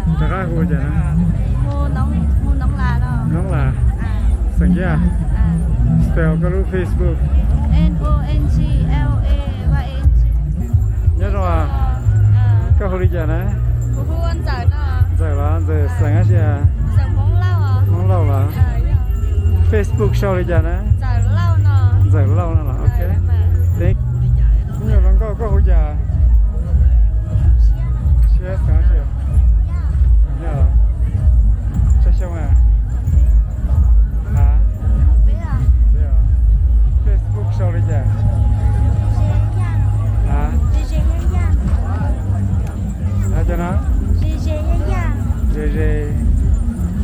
Rov qab hu li cas na? Mus Noov Las no. Noov Las. Xeem Yaj. Spell koj lub Facebook. N O N G L A Y A N G. Nyob zoo. Koj hu li cas na? Kuv hu ua Ntxawm no. Ntxawm los? Ntxawm xeem dab tsi? Hmoob Lauj los? Facebook sau li cas na? Ntxawm Lauj no los? Ok. Nyuam hluas nkauj, koj hu cas? Siab xeem dab tsi? Tsawg xyoo a? Facebook sau li cas? Cov no? Ze ze,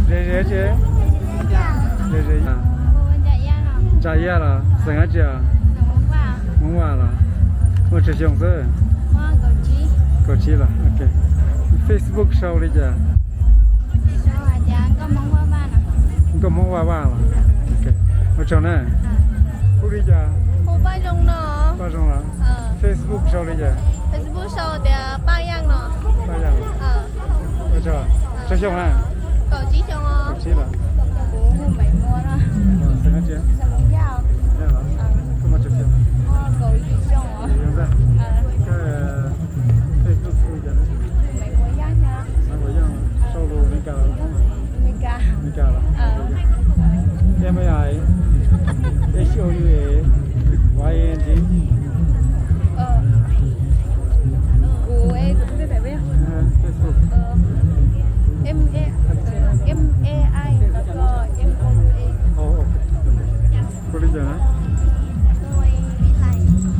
ze ze, ze ze, ze ze, Ntsa Yaj los? Xeem dab tsi? Hmoob Vaj los? Muaj tsawg xyoo xwb? Kaum tsib los? Ok. Facebook sau li cas? Nkauj Hmoob Vaj Vaj los? Ok. Ua tsaug na. Hu li cas? Paj Zoo los? Facebook sau li cas? Facebook sau tias Paj Yaj no. Paj Yaj. Ua tsaug. Tsawg xyoo na? Kaum tsib xyoo. Kaum tsib los? Xeem dab tsi? Koj muaj tsawg xyoo? Kaum yim xyoo. Koj Facebook hu li cas? Sau lus Meskas los? Meskas los? M A S K Y N G. Kuv, Facebook. M A I M O U A. Hu li cas na?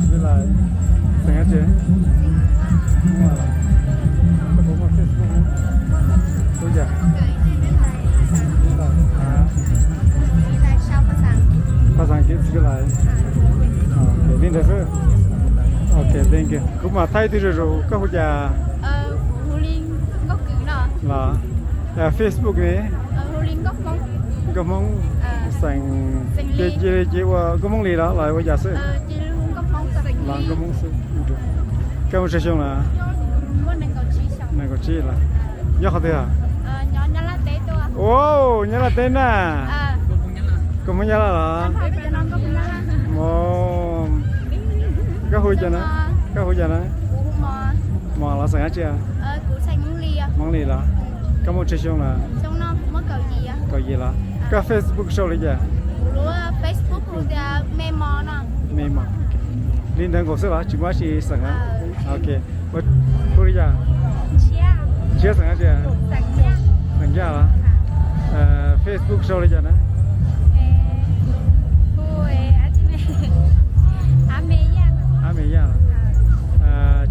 Vij Lais. Xeem dab tsi? Koj puas muaj Facebook? Hu li cas? Phas xas kiv Vij Lais. Li ntawd xwb. Ok, thank you. Kuv mam thaij twg zuj zus, koj hu cas? Los? Facebook ne? Nkauj Hmoob. Xeem, ces cia li ua Nkauj Hmoob li los los ua cas xwb? Los Nkauj Hmoob xwb. Koj muaj tsawg xyoo lawm? Nees nkaum tsib los? Nyob qhov twg? Ua, Nyab Laj teb na. Koj Hmoob Nyab Laj los? Koj hu cas na? Koj hu cas na? Mos los? Xeem dab tsi? Hmoob Lis los? Koj muaj tsawg xyoo lawm? Kaum yim los? Koj Facebook sau li cas? Me Mos. Li ntawd nkaus xwb los? Tsis muaj dab tsi xeem los? Ok. Hu li cas? Ntshiab. Xeem dab tsi? Xeem Yaj los? Facebook sau li cas na? Ab Me Yaj los?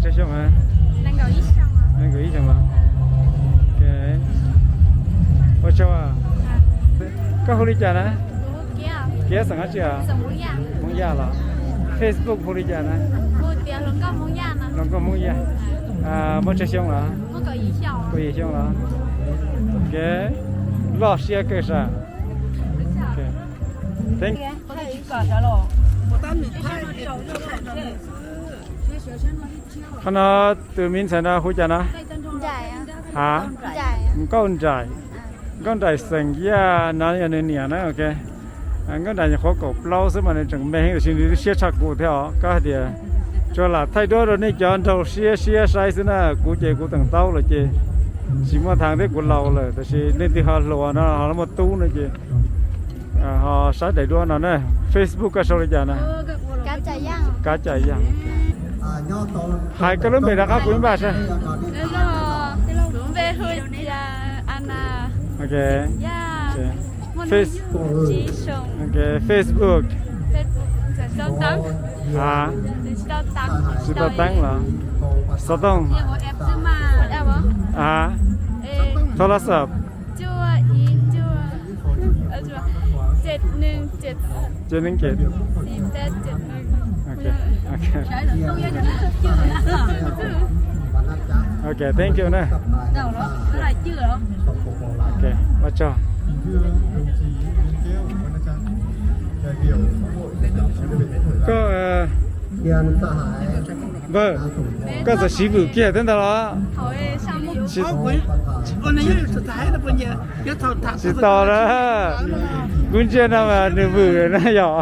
Tsawg xyoo? Nees nkaum ib xyoo los? Ua tsaug. Koj hu li cas na? Kiab xeem dab tsi? Hmoob Yaj los? Facebook hu li cas na? Hluas nkauj Hmoob Yaj. Muaj tsawg xyoo lawm? Kaum yim xyoo los? Loj siab kawg sas. Qhov no tus me ntxhais no hu cas no? Ha? Nkauj Nraim. Nkauj Nraim xeem Yaj no yog nws niam na. Nkauj Nraim nyuam qhuav kaum plaub xwb mas nws tseem me heev, tiam sis nws siab tshaj kuv thiab os. Koj hais tias tsuas lam thaij duab rau nej cov nraug siab siab saib xwb na, kuv ces kuv teem taub lawm ces tsis muaj thav thiab, kuv laus lawm, tiam sis leej twg ho hluas no ho muaj tub no ces ho saib daim duab no na. Facebook koj sau li cas na? Kav Cam Yaj. Hais koj lub npe rov qab kuv npaj saib. Facebook. Tsis tau teeb los? Xov tooj. Tho la xab. Ok, thank you na. Ok, ua tsaug. Koj Npawg, koj txawm siv vwm kiag thiab ntag los? Tsis tau na. Kuv ntsia no mas nws vwm na yom.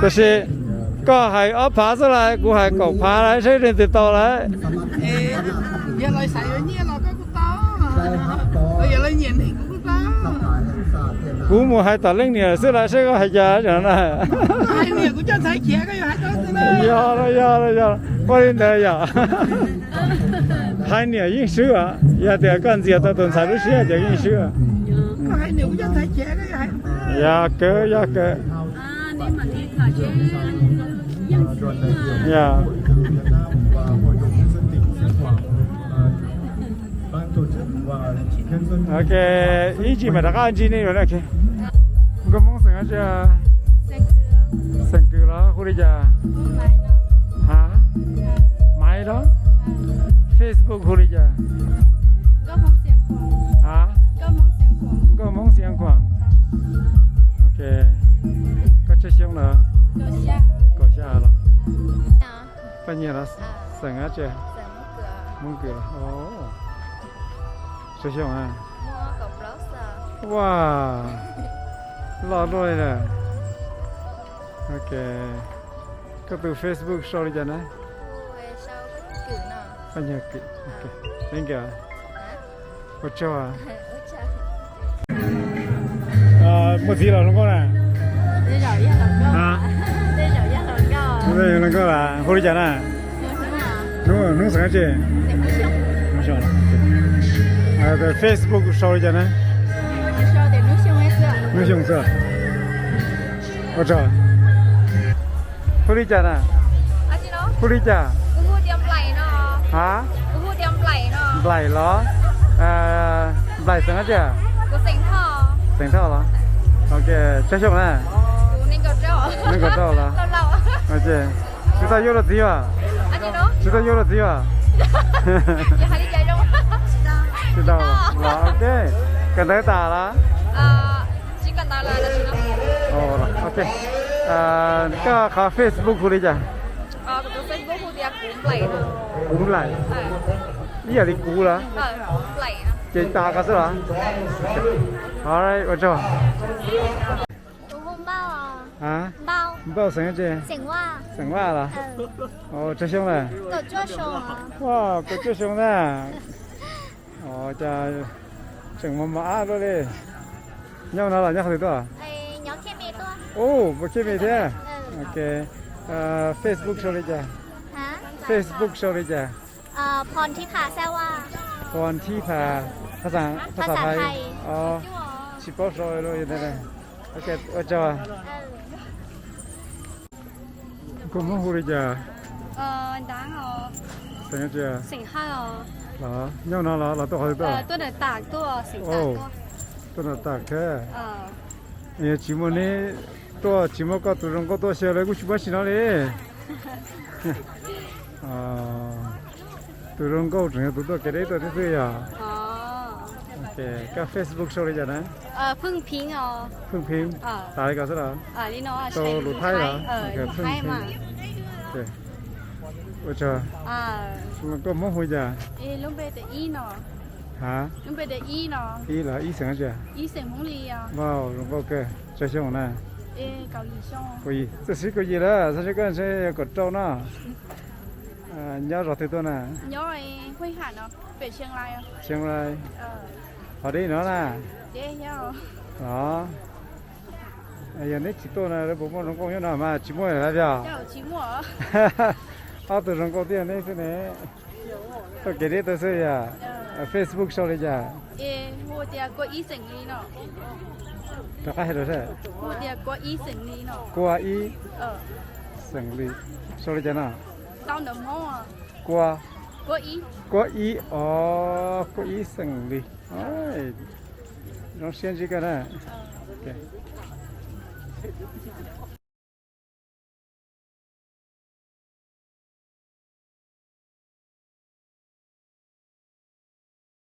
Tab sis koj hais ob phav xwb las, kuv hais kaum phav las, saib leej twg tau las. Kuv mus hais tom leej niam xwb las, saib koj hais cas no na. Yog los, yog los, yog. Ua li ntawd yom. Hais niam yeej swb os, yog tias koj ntxias tau tus ntxhais lub siab ces yeej swb. Yog kawg, yog kawg. Ok, ib ntsis mam rov qab ntsib nej dua na. Nkauj Hmoob xeem dab tsi? Xeem Kws los hu li cas? Ha? Maiv los? Facebook hu li cas? Ha? Nkauj Hmoob Xia Khuam. Ok. Koj tsawg xyoo lawm? Kaum xya los? Paj Nyiag los? Xeem dab tsi? Hmoob Kws los? Tsawg xyoo a? Ua, loj luaj li lawm. Ok. Koj tus Facebook sau li cas na? Paj Nyiag Kws. Thank you. Ua tsaug. Muaj txiv los hluas nkauj na? Hluas nkauj las, hu li cas na? Hnub, hnub xeem dab tsi? Facebook sau li cas na? Hnub Xyooj xwb. Ua tsaug. Hu li cas na? Hu li cas? Ha? Nplaim los? Nplaim xeem dab tsi? Xeem Thoj los? Ok, tsawg xyoo na? Nees nkaum rau los? Ok. Tsis tau yuav luag txiv os? Tsis tau yuav luag txiv os? Tsis tau los? Ok. Kawm ntawv tas los? Ok. Koj qhov Facebook hu li cas? Kuv Nplaim. Ib yam li kuv los? Ces tas koj xwb los? Ua tsaug. Npauj xeem dab tsi? Xeem Vaj los? Tsawg xyoo lawm? Ua, kaum cuaj xyoo na. Ua cas tseem mos mos ab luaj li. Nyob no los nyob qhov twg tuaj? Ua, puas khiab me thiab? Ok. Facebook sau li cas? Facebook sau li cas? Pon Thib Phas. Tsis paub sau li. Ua tsaug. Koj Hmoob hu li cas? Xeem dab tsi? Los nyob no los, los tuaj qhov twg tuaj? Tuaj nram tas thiab. Yog tsis muaj neb tuaj, tsis muaj koj tus zoo nkauj tuaj xyaw lawv kuj tsis muaj tsis no li. Tus zoo nkauj tseem yog tus tuaj kev deb tuaj thiab xwb yog. Koj Facebook sau li cas na? Pheej Pheej. Tas li ko xwb los? Tau lus Thaib los? Pheej Pheej. Ua tsaug. Koj Hmoob hu li cas? Ha? Ib los? Ib xeem dab tsi? Vau, zoo nkauj kawg. Tsawg xyoo na? Kaum yim, txawj siv kaum yim lawm, txawj siv koj ntshe yog kaum rau no. Nyob zos twg tuaj na? Xeev Laij. Ho deb no na? Yog neb tsis tuaj na lawv puas muaj zoo nkauj nyob no mas tsis muaj lawm yog? Ob tug zoo nkauj twb yog neb xwb ne. Tuaj kev deb tuaj xwb yog? Facebook sau li cas? Rov qab hais rau seb. Kua Ib Xeem Lis. Sau li cas no? Kua, Kua Ib, o, Kua Ib Xeem Lis. Zoo siab ntsib koj na.